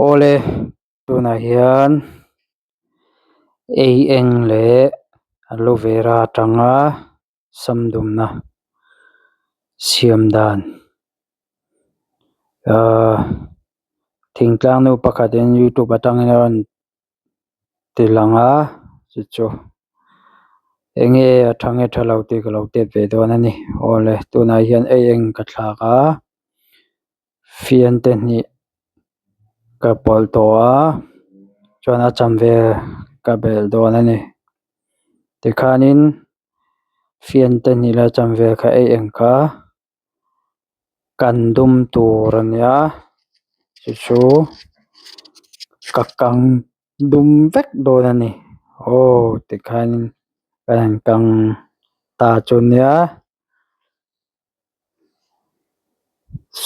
Awle tunah hian ei eng leh aloe vera atanga sam dumna siam dan ahh thingtlang nu pakhatin youtube atangin a rawn ti lang a chu chu enge a tha nge tha lo tih ka lo test ve dawn a ni awle tunah hian ei eng ka thlak a fian te hnih ka pawlh tawh a chuan a chanve ka belh dawn a ni tikhanin fian te hnih leh a chanve kha ei eng kha kan dum tur a nia chu chu ka kang dum vek dawn a ni aw tikhanin ka han kang ta chu nia.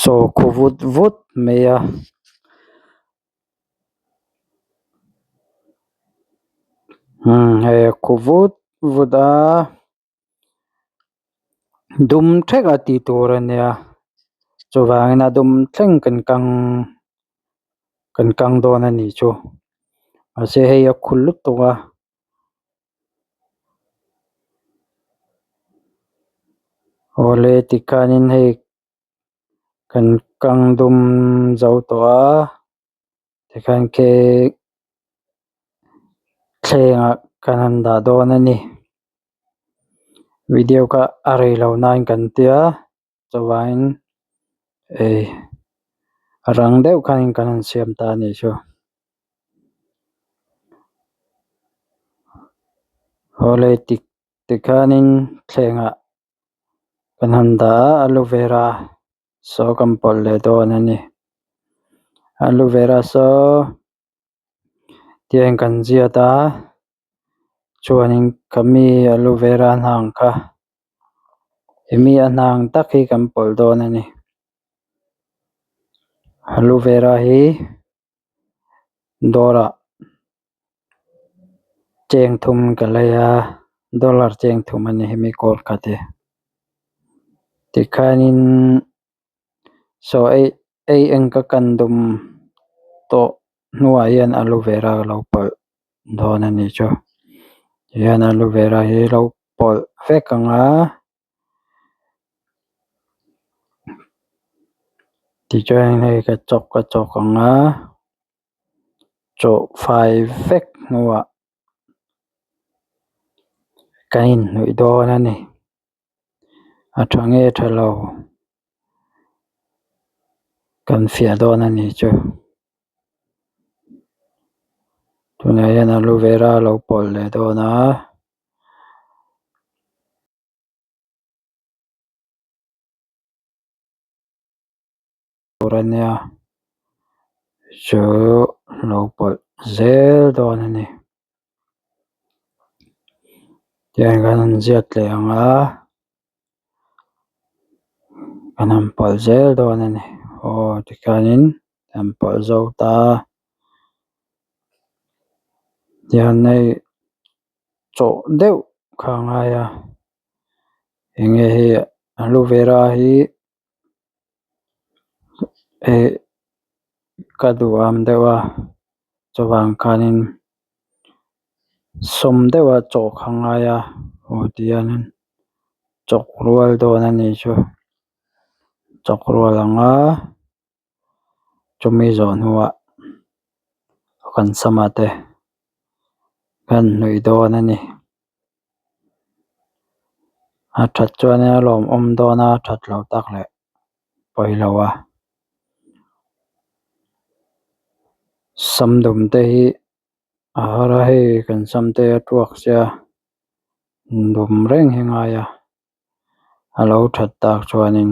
Saw khu vut vut mai a. Umm hei a khu vut vut a dum thek a tih tur a nia chuvangin a dum thleng kan kang kan kang dawn a nih chu mahse hei a khu lutuk a. Awle tikhanin hei kan kang dum zo tawh a tikhan khi thlengah kan han dah dawn a ni video kha a rei lo nan kan tia chuvangin ei a rang deuh khanin kan han siam ta a nih chu. Awle ti tikhanin thlengah kan han dah a aloe vera saw kan pawlh leh dawn a ni aloe vera saw tiang kan ziat a chuanin khami aloe vera hnang kha hemi a hnang tak hi kan pawlh dawn a ni aloe vera hi dawrah cheng thum ka lei a dollar cheng thum a ni hemi kawl khat hi tikhanin saw ei ei eng ka kan dum tawh hnuah hian aloe vera ka lo pawlh dawn a nih chu tihian aloe vera hi lo pawlh vek ang a tichuan hei ka chawk ka chawk ang a chawh fai vek hnuah kan inhnawih dawn a ni a tha nge tha lo kan fiah dawn a nih chu tunah hian aloe vera a lo pawlh leh dawn a. Tur a nia chu lo pawlh zel dawn a ni tiang kan han ziat leh ang a kan han pawlh zel dawn a ni aw tikhianin an pawlh zo ta tihian hei chawh deuh kha a ngai a eng nge hei aloe vera hi eh ka duh am deuh a chuvang khanin sawm deuh a chawh kha a ngai a aw tihianin chawk rual dawn a nih chu chawk rual ang a chumi zawh hnuah kan samah te kan hnawih dawn a ni a that chuanin a lawmawm dawn a that loh tak leh pawi lo a sam dum te hi a har a hei kan sam te a tuak sia dum reng hi a ngai a a lo that tak chuanin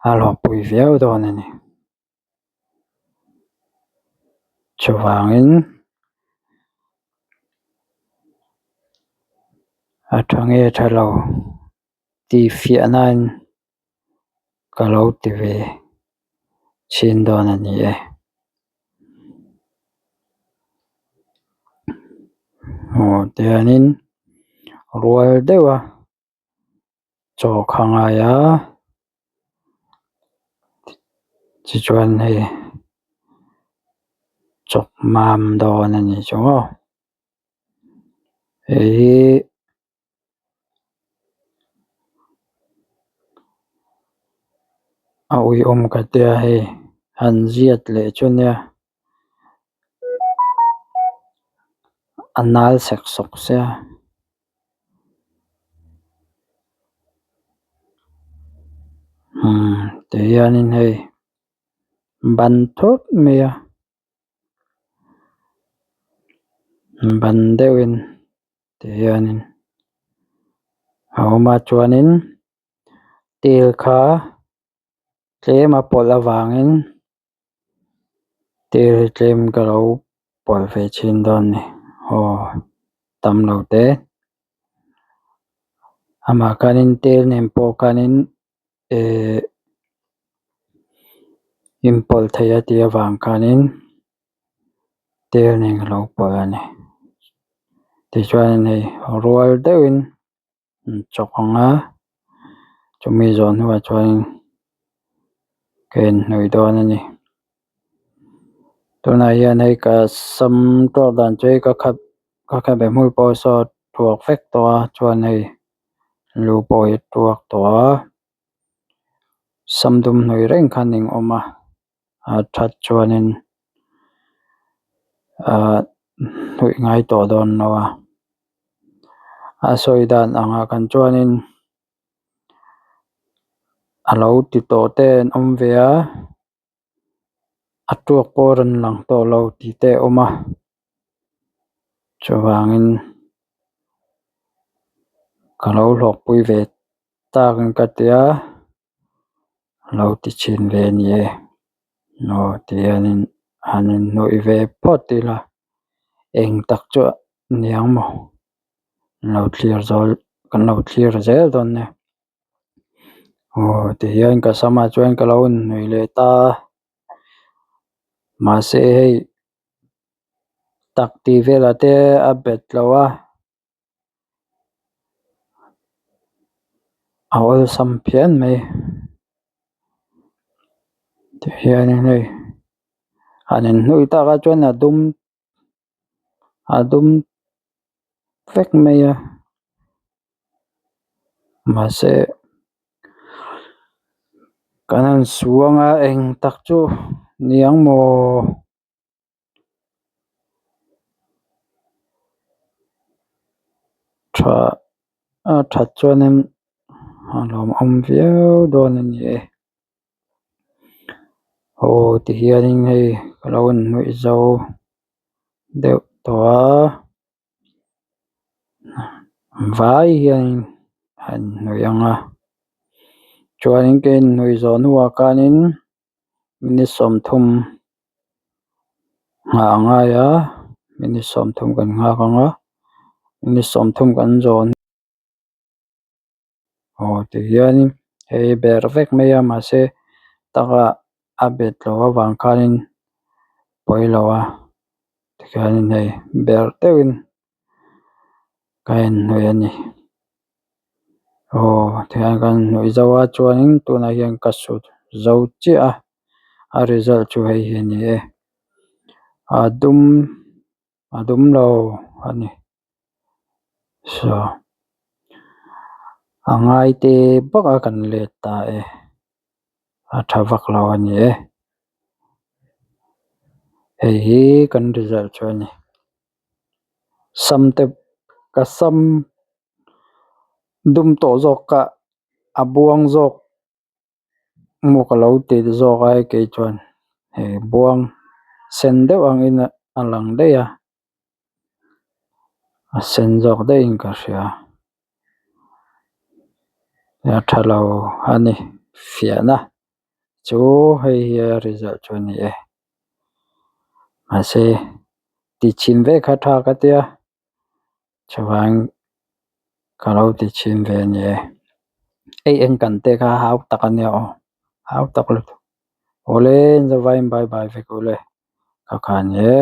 a hlawhpui viau dawn a ni chuvangin a tha nge tha lo tih fiah nan ka lo ti ve chhin dawn a ni e. Aw tihianin rual deuh a chaw kha a ngai a tichuan hei. Chawk mam dawn a ni chu maw. Hei hi a uiawm ka tia hei han ziat leh chu nia a nal sek sawk sia. Umm ti hianin hei ban thut mai a ban deuhin ti hianin a awm a chuanin tel kha tlem a pawlh avangin tel hi tlem ka lo pawlh ve chhin dawn a ni aw tam lo te amah khanin tel nen pawh khanin ehh inpawlh theih a tih avang khanin tel nen ka lo pawlh a ni tichuan hei rual deuhin an chawk ang a chumi zawh hnuah chuan ka inhnawih dawn a ni tunah hian hei ka sam tawk dan chu hei ka khap ka khabe hmul pawh saw a tuak vek tawh a chuan hei lu pawh hi a tuak tawh a sam dum hnawih reng kha a ninawm a a that chuanin ahh hnawih ngai tawh dawn lo a a sawi dan angah kan chuanin a lo ti tawh te an awm ve a a tuak pawh a rawn lang tawh lo tih te a awm a chuvangin ka lo hlawkpui ve tak in ka ti a lo ti chhin ve a ni e aw ti hianin han inhnawih ve phawt ila eng tak chu ni ang maw lo thlir zawl kan lo thlir zel dawn nia aw ti hian ka samah chuan ka lo inhnawih leh ta a mahse hei tak tih velah te a bet lo a a awlsam phian mai ti hianin hei han inhnawih takah chuan a dum a dum vek mai a mahse kan han suang a eng tak chu ni ang maw. Tha a that chuanin a lawmawm viau dawn a ni e aw ti hianin hei ka lo inhnawih zo deuh tawh a vai hianin a inhnawih ang a chuanin ka inhnawih zawh hnuah khanin minute sawmthum nghah a ngai a minute sawmthum kan nghak ang a minute sawmthum kan zawn aw ti hianin hei ber vek mai a mahse taka a bet loh avang khanin pawi lo a tikhianin hei ber deuhin ka inhnawih a ni aw tikhian ka inhnawih zo a chuanin tunah hian ka su zo chiah a a result chu hei hi a ni e a dum a dum lo a ni saw a ngai te bawk a kan let ta e a tha vak lo a ni e hei hi kan result chu a ni sam te ka sam dum tawh zawk kha a buang zawk maw ka lo ti zawk a hei kei chuan hei buang sen deuh angin a lang daih a a sen zawk daihin ka hria a tha lo a ni fiahna chu hei hi a result chu a ni e mahse ti chhin vek kha tha ka tia chuvang ka lo ti chhin ve a ni e ei eng kan te kha hau tak a nia aw hau tak lutuk awle in zavaiin bye bye vek ule ka kha a ni e.